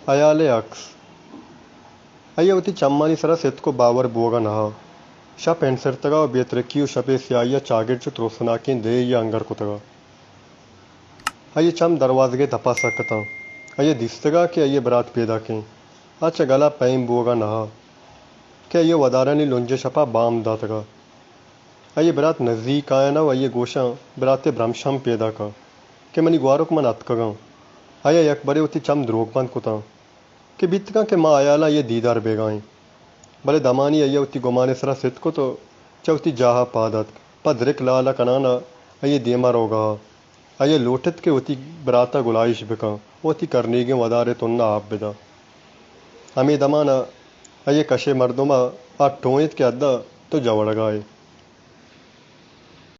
ہیال ءِ عکس۔ آئی ءَ وتی چمانی سرا ستک ءُ باور بوگ ءَ نہ اَت۔ شپ انسرتگ اَت ءُ بے ترکی ءُ شپ ءِ سیاہی ءَ چاگرد چو ترسناکیں دئے ءَ انگر کتگ اَت۔ آئی ءِ چم دروازگ ءِ دپ ءَ سک اَت اَنت۔ آئی ءَ دیستگ اَت کہ آئی ءِ برات پیداک اِنت۔ آ چہ گل ءَ پیم بوگ ءَ نہ اَت کہ آئی ءَ ودارانی لنج ءِ شپ ءَ بام داتگ اَت۔ آئی ءِ برات نزیک آیان ءَ ءُ آئی ءِ گوشاں برات ءِ برمش ہم پیداک اَت کہ منی گوارک، من اتکگ آں۔ آئی ءَ یکبرے وتی چم دروگ بند کت اَنت کہ بیت کنت کہ ما ہیالاں آئی ءِ دیدار بیگ ءَ ایں۔ بلے دمانے آئی ءَ وتی گمان ءِ سرا ستک کت ءُ چہ وتی جاہ ءَ پاد اتک۔ پہ درک لال ءَ کنان ءَ آئی ءِ دیم ءَ روگ ءَ اَت۔ آئی ءَ لوٹ اِت کہ وتی برات ءَ گلائیش بہ کنت ءُ وتی کرنیگیں ودار ءِ تن ءَ آپ بہ دنت۔ ہمے دمان ءَ آئی ءِ کش ءِ مردم ءَ آ ٹوئینت کہ ادا تو جوڑگ ءَ ئے۔